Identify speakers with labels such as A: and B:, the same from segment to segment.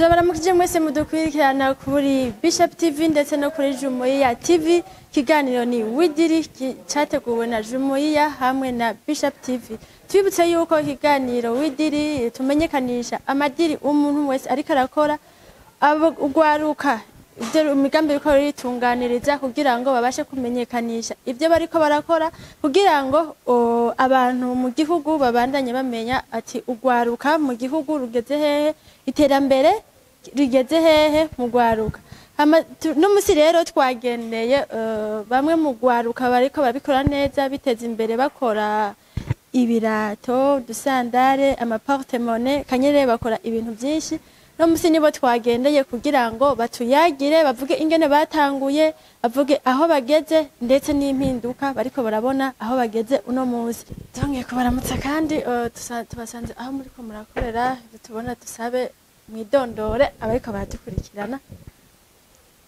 A: Turabaramukije mwese mudukurikirana kuri Bishop TV ndetse no kuri Jumuiya TV. Ikiganiro ni Widiri cyateguwe na Jumuiya hamwe na Bishop TV. Twibutse yuko ikiganiro Widiri tumenyekanisha amadiri umuntu wese ariko arakora, abo ugwaruka ibyo imigambi biriko ritunganiriza kugira ngo babashe kumenyekanisha ibyo bariko barakora, kugira ngo abantu mu gihugu babandanye bamenya ati ugwaruka mu gihugu rugeze hehe, iterambere rigeze hehe mu gwaruka. N'umusi rero twagendeye bamwe mu gwaruka bariko babikora neza, biteza imbere, bakora ibirato, dusandare, amaporte-monnaie kanyere, bakora ibintu byinshi. No musi nibo twagendeye kugira ngo batuyagire, bavuge ingene batanguye, bavuge aho bageze ndetse n'impinduka bariko barabona aho bageze uno munsi. Twongeye kubaramutsa kandi tubasanze aho muriko murakorera. Tubona dusabe mwidondore abariko baradukurikirana.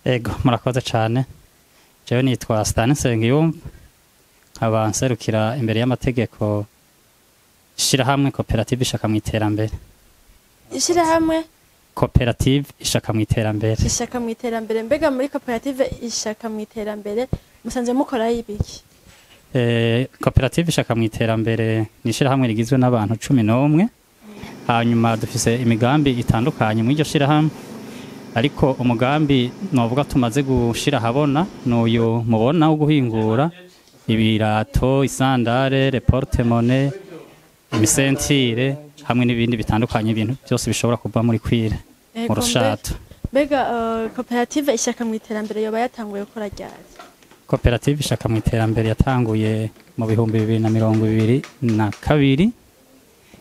B: Ego, murakoze cyane. Jewe nitwa Stan Nsengiyumva, nkaba nserukira imbere y'amategeko ishirahamwe Koperative Ishaka mu Iterambere.
A: Ishirahamwe
B: Koperative Ishaka mu Iterambere.
A: Ishaka mu Iterambere. Mbega muri Koperative Ishaka mu Iterambere musanze mukora ibiki?
B: Koperative Ishaka mu Iterambere ni ishirahamwe rigizwe n'abantu 11. Hanyuma dufise imigambi itandukanye muri iryo shirahamwe, ariko umugambi novuga tumaze gushira habona n'uyu mubona wo guhingura ibirato, isandare, les porte-monnaie, imisentire hamwe n'ibindi bitandukanye, ibintu byose bishobora kuva muri cuir, mu rushato.
A: Mbega Koperative Ishaka mu Iterambere yoba yatanguye gukora ryari?
B: Koperative Ishaka mu Iterambere yatanguye mu 2022,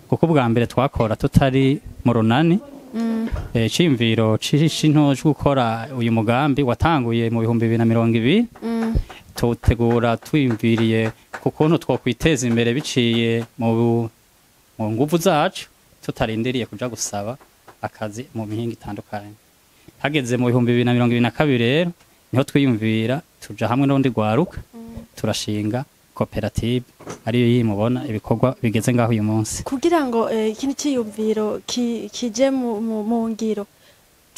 B: kuko ubwa mbere twakora tutari mu runani. Iciyumviro c'into co gukora uyu mugambi watanguye mu 2020. Tuwutegura twiyumviriye ku kuntu twokwiteza imbere biciye mu nguvu zacu, tutarindiriye kuja gusaba akazi mu mihinga itandukanye. Hageze mu 2022 rero niho twiyumvira, tuja hamwe n'urundi rwaruka, turashinga koperative, ariyo iyi mubona ibikorwa bigeze ngaho uyu munsi.
A: Kugira ngo ikindi ciyumviro kije mu ngiro,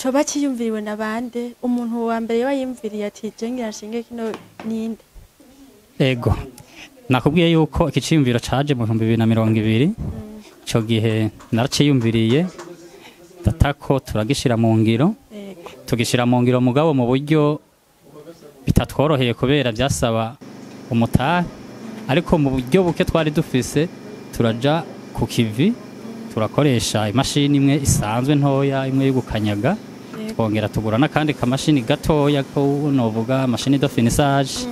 A: coba ciyumviriwe na bande? Umuntu wa mbere yoba yiyumviriye ati je ngira nshinge kino ninde?
B: Ego, nakubwiye yuko iki ciyumviro caje mu 2020. Ico gihe naraciyumviriye, datako turagishira mu ngiro. Tugishira mu ngiro, mugabo mu buryo bitatworoheye kubera byasaba umutahe, ariko mu buryo buke twari dufise turaja ku kivi, turakoresha imashini imwe isanzwe ntoya, imwe yo gukanyaga. Twongera tugura n'akandi kamashini gatoya ko novuga machine de finissage.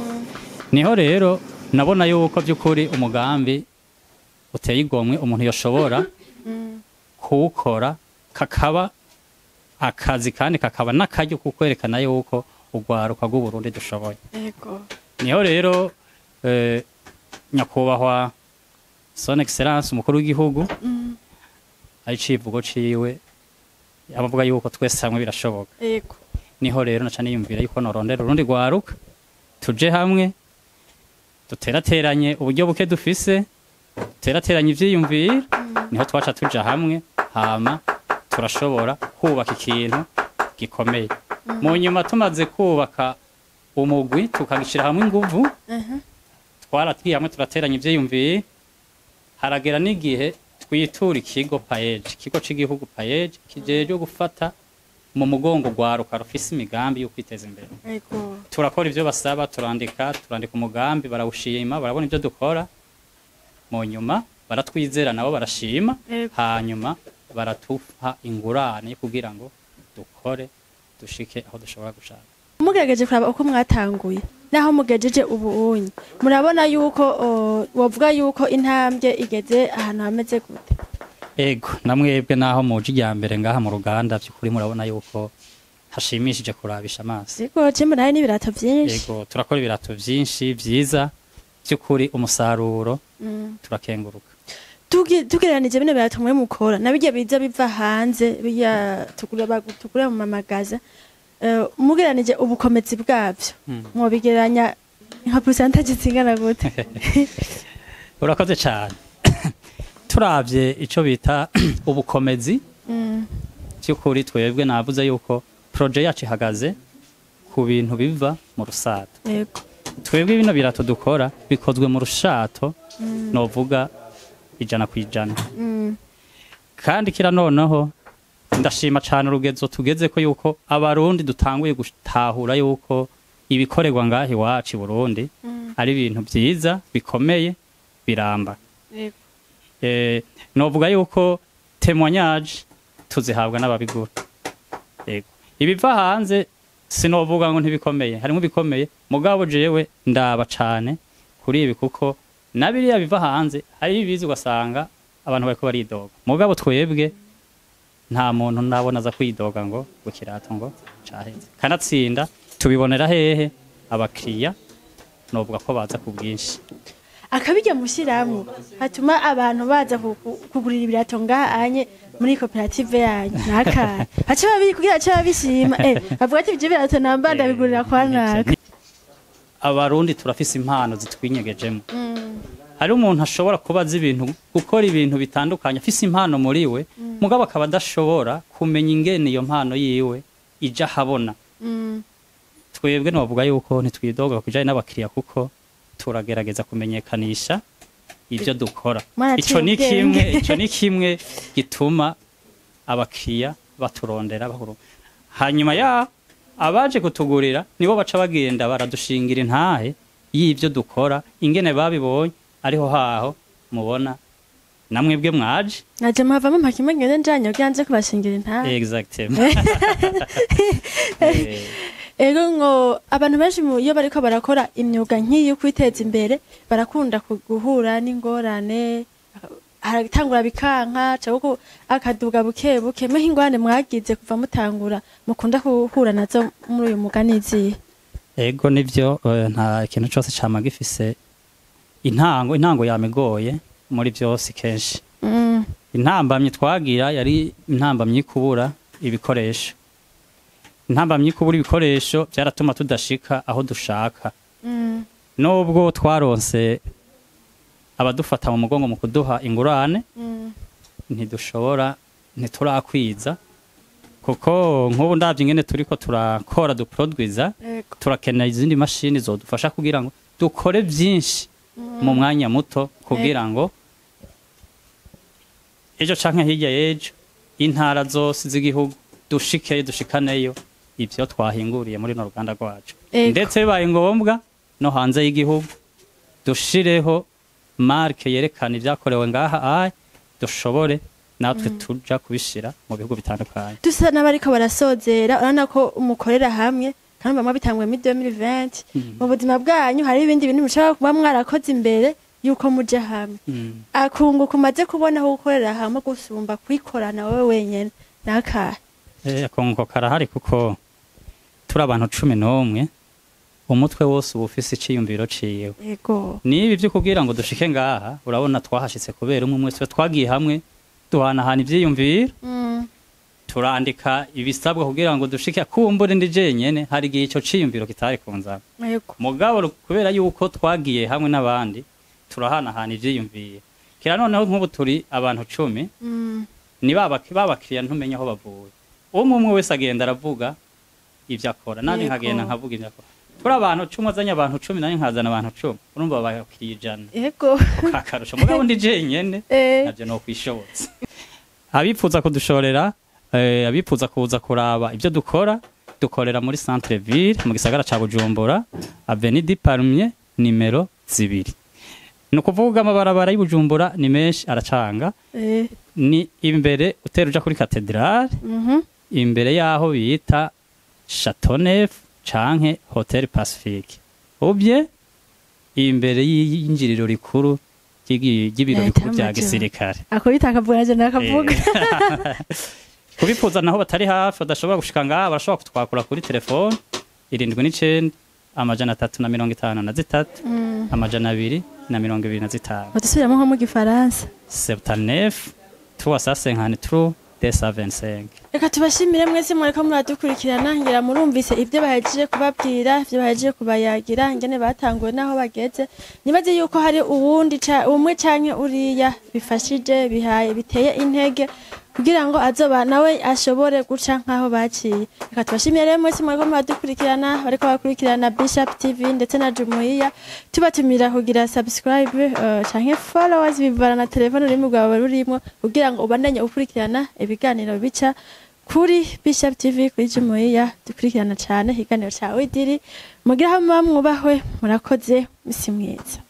B: Niho rero nabona yuko by'ukuri umugambi uteye igomwe, umuntu yoshobora kuwukora kakaba akazi kandi kakaba n'akaryo kukwerekana yuko urwaruka rw'Uburundi dushoboye. Niho rero nyakubahwa Son Excellence umukuru w'igihugu, ari civugo ciwe abavuga yuko twese hamwe birashoboka. Niho rero naca niyumvira yuko norondera urundi rwaruka, tuje hamwe, duterateranye uburyo buke dufise, duterateranye ivyiyumviro. Niho twaca tuja hamwe, hama turashobora kubaka ikintu gikomeye. Mu nyuma tumaze kubaka umugwi, tukagishira hamwe inguvu, twaratwiye hamwe, turateranya ivyiyumviro, haragera n'igihe twitura ikigo PAEEJ, ikigo c'igihugu PAEEJ kijejwe gufata mu mugongo rwaruka rufise imigambi yo kwiteza imbere. Turakora ivyo basaba, turandika umugambi, barawushima, barabona ivyo dukora. Mu nyuma baratwizera nabo barashima. Hanyuma baratuha ingurane yo kugira ngo dukore dushike aho dushobora gushaka.
A: Mugerageje kuraba uko mwatanguye naho mugejeje ubu unye, murabona yuko wovuga yuko intambwe igeze ahantu hameze gute?
B: Ego, namwebwe naho muje irya mbere ngaha mu ruganda, by'ukuri murabona yuko hashimishije kurabisha amaso.
A: Yego, je muraye n'ibirato vyinshi.
B: Ego, turakora ibirato vyinshi vyiza, by'ukuri umusaruro turakenguruka.
A: Tugereranije bino birato mwe mukora na birya biza biva hanze, birya tugura mu mamagaza, mugereranije ubukomezi bwavyo, mwobigereranya nka pourcentage zingana gute?
B: Urakoze cyane. Turavye ico bita ubukomezi, By'ukuri twebwe navuze yuko projet yacu ihagaze ku bintu biva mu rusato. Twebwe bino birato dukora bikozwe mu rushato, novuga 100%. Kandi kira noneho ndashima cyane urugezo tugeze ko yuko Abarundi dutanguye gutahura yuko ibikorerwa ngaha iwacu i Burundi ari ibintu byiza bikomeye biramba. Novuga yuko témoignage tuzihabwa n'ababigura. Yego, ibiva hanze sinovuga ngo ntibikomeye, harimo ibikomeye, mugabo jewe ndaba cane kuri ibi, kuko na biriya biva hanze hari ibizi ugasanga abantu bariko baridoga, mugabo twebwe nta muntu ndabona aza kwidoga ngo ikirato ngo caheze. Kanatsinda tubibonera hehe? Abakiriya novuga ko baza ku bwinshi.
A: Akabirya mushiramwo hatuma abantu baza kugurira ibirato ngaha anye muri koperative yanyu nakahe baca babi kugira bace babishima, bavuga ati ibyo birato namba ndabigurira kwa naka?
B: Abarundi turafise impano zitwinyegejemo. Hari umuntu ashobora kuba azi ibintu, gukora ibintu bitandukanye, afise impano muri we, mugabo akaba adashobora kumenya ingene iyo mpano yiwe ija ahabona. Twebwe novuga yuko ntitwidoga ku bijanye n'abakiriya, kuko turagerageza kumenyekanisha ibyo dukora.
A: Mwaraciye
B: Ico ni
A: ubwenge.
B: kimwe, ico ni kimwe gituma abakiriya baturondera bahuru. Hanyuma ya abaje kutugurira nibo baca bagenda baradushingira intahe y'ivyo dukora, ingene babibonye, ariho haho mubona namwebwe mwaje.
A: Naje mpavamo mpakimwe ngende njanye kugira nze kubashingira intahe.
B: Exactement.
A: Ego, ngo abantu benshi iyo bariko barakora imyuga nk'iyi yo kwiteza imbere barakunda guhura n'ingorane, haratangura bikanka cyangwa akaduga buke buke. Mwe ingorane mwagize kuva mutangura mukunda guhura nazo muri uyu mwuga n'izihe?
B: Ego, nivyo, nta ikintu cose cama gifise intango. Intango yamigoye muri vyose kenshi. Intambamyi twagira yari intambamyi kubura ibikoresho. Intambamyi kubura ibikoresho byaratuma tudashika aho dushaka. Nubwo twaronse abadufata mu mugongo mu kuduha ingurane, ntidushobora, ntiturakwiza, kuko nk'ubu ndavye ingene turiko turakora, duproduiza, turakenera izindi mashini zodufasha kugira ngo dukore byinshi mu mwanya muto, kugira ngo ejo canke hirya y'ejo intara zose z'igihugu dushikeyo, dushikaneyo ivyo twahinguriye muri runo ruganda rwacu. Ndetse bibaye ngombwa no hanze y'igihugu dushireho marque yerekana ivyakorewe ngaha, ay dushobore natwe tuja kubishira mu bihugu bitandukanye.
A: Dusa n'abariko barasozera, urabona ko umukorera hamwe kandi bamwe bitanguye muri 2020. Mu buzima bwanyu hari ibindi bintu mushobora kuba mwarakoze imbere yuko muja hamwe? Akunguka umaze kubona aho gukorera hamwe gusumba kwikorana wowe wenyene nakahe?
B: Akunguko karahari, kuko turi abantu 11, umutwe wose uba ufise iciyumviro ciwe. Nibi vyo kugira ngo dushike ngaha, urabona twahashitse kubera umwe wese twagiye hamwe, duhanahana ivyiyumviro, turandika ibisabwa kugira ngo dushike. Kumbure ndi jenyene hari igihe ico ciyumviro kitari kunzana. Mugabo kubera yuko twagiye hamwe n'abandi, turahanahana ivyiyumviro. Kira noneho nk'ubu turi abantu 10, ni babakiriya ntumenya aho bavuye. Umwe umwe wese agenda aravuga ivyo akora, nanje nkagenda nkavuga ivyo akora. Turi abantu 10, azanye abantu 10, nanje nkazana abantu 10, urumva abakiriya 100. Kakarusho. Mugabo ndi jenyene navyo no kwishobotse. Abifuza kudushorera, abifuza kuza kuraba ibyo dukora, dukorera muri centre ville mu gisagara ca Bujumbura, Avenue du Palmier nimero 2. Ni ukuvuga amabarabara y'i Bujumbura ni menshi, aracanga. Ni imbere utera uja kuri cathédrale, imbere yaho bita Chateau Neuf canke Hotel Pacifique, ubye imbere y'injiriro rikuru ry'ibiro bikuru vya
A: Tamajoro.
B: gisirikare.
A: Ako bita akavuga nanje nakavuga.
B: Kubifuza naho batari hafi, badashobora gushika ngaha, barashobora kutwakura kuri telefone 79 353 225.
A: Badusubiramo nko mu gifaransa.
B: 79 353 225.
A: Reka tubashimire mwese mureko muradukurikirana. Ngira murumvise ibyo bahejeje kubabwira, ibyo bahejeje kubayagira, ingene batanguwe n'aho bageze. Nibaze yuko hari uwundi umwe canke uriya bifashije, bihaye, biteye intege. kugira ngo azoba nawe ashobore guca nk'aho baciye. Reka tubashimire rero mwese mwariko muradukurikirana, bariko bakurikirana Bishop TV ndetse na Jumuiya, tubatumira kugira subscribe canke followers bivana na telefone ururimi rwawe rurimo, kugira ngo ubandanye ukurikirana ibiganiro bica kuri Bishop TV, kuri Jumuiya. Dukurikirana cyane ikiganiro ca Widiri. Mugira aho muba mwubahwe, murakoze, misi mwiza.